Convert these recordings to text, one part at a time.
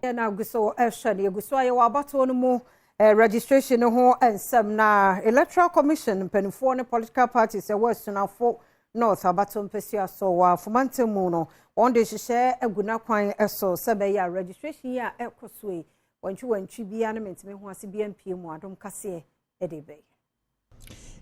Yɛn agu so ɛhwɛ no, yɛgu so a yɛwɔ abatoɔ no mu registration no ho nsɛm, na Electoral Commission mpanimfoɔ ne political parties ɛwɔ Asunafo North abato mpɛsua so wɔ afomantam mu no, wɔn de hyehyɛ agu n'akwan so sɛ bɛyɛ a registration yi a ɛkɔ so yi, wɔntwi wɔntwi biara ne mentumi ho ase bi mpie mu. Adom kaseɛ ɛde bɛyɛ.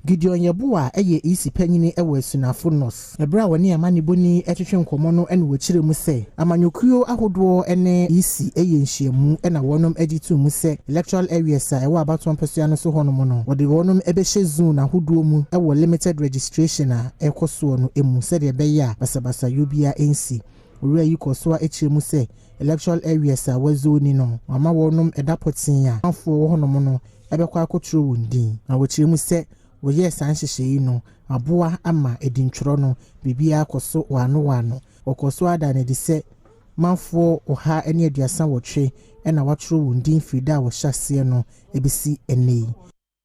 Gideon Yeboah yɛ EC panyin wɔ Asunafo North. Ɛberɛ a wɔne amanebɔni twetwe nkɔmmɔ no na wɔkyerɛ mu sɛ amanyɔkuo ahodoɔ ne EC yɛ nhyiamu na wɔnom gye to mu sɛ electoral areas a ɛwɔ abatoɔ mpɛsua no so hɔnom no, wɔde wɔnom bɛhyɛ zone ahodoɔ mu wɔ limited registration a ɛkɔ soɔ no mu, sɛdeɛ ɛbɛyɛ a basabasayɔ biara nsi. Owura yi kɔ so a akyerɛ mu sɛ electoral areas a wɔ zone no, wama wɔnom ɛda pɔtee a amanfoɔ wɔ hɔnom no ɛbɛkɔ akɔtwerɛ wɔn din, na wɔkyerɛ mu sɛ wɔyɛɛ saa nhyehyɛe yi no aboa ama edintwerɛ no biribiara kɔ so wano wano. Wɔkɔ so ada no adi sɛ manfoɔ 138 ɛna wɔatwerɛ wɔn din firi da a wɔhyɛ aseɛ no ebisi ɛnɛ yi.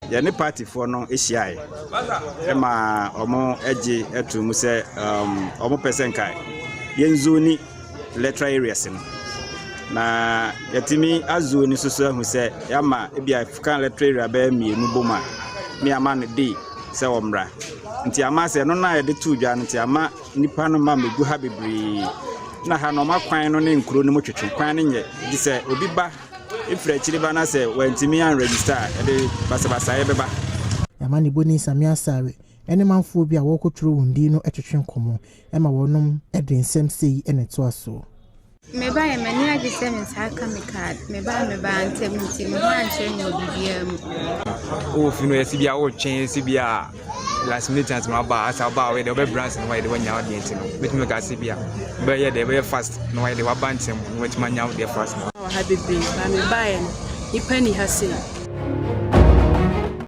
Yɛne partyfoɔ no hyiaeɛ ma ɔmo gye to mu sɛ ɔmo pɛ sɛ nka yɛn zone electoral areas no, na yɛtumi a zone so so ahu sɛ yɛama ebi a ka electoral area bɛyɛ mmienu bom a ne ama no day sɛ ɔmmra. Nti ama sɛ ɛno no a yɛde too dwa no, nti ama nipa no ma mɛgu ha bebree, na ha no ɔma kwan no ne nkuro no mu twetwe kwan no nyɛ gye sɛ obi ba efiri akyiri ba na sɛ wantumi an register a, ɛde basabasayɛ bɛba. Amanebɔni Sami Asare ne manfoɔ bi a wɔrekɔtwerɛ wɔn din no twetwe nkɔmmɔ ma wɔnom de nsɛm sei na ɛtoa soɔ. Mebaeɛ, m'ani agye sɛ me nsa aka me card. Mebaa mebaa ntɛm nti me ho ankyerɛ me wɔ biribiara mu. Wowɔ fi no, yɛsi bi a wotwɛn si bi a last minute ansa na waba asa waba a, wɔyɛ dɛ wɔbɛbrɛ ansa na wɔayɛ dɛ wɔanya wo deɛ. Nti no bɛtumi ka sɛ bi a bɛyɛ dɛ bɛyɛ fast na wɔayɛ dɛ waba ntɛm na wɔatumi anya wo deɛ fast. Wɔ ha bebree ba, mebaeɛ no nipa ni ha sei.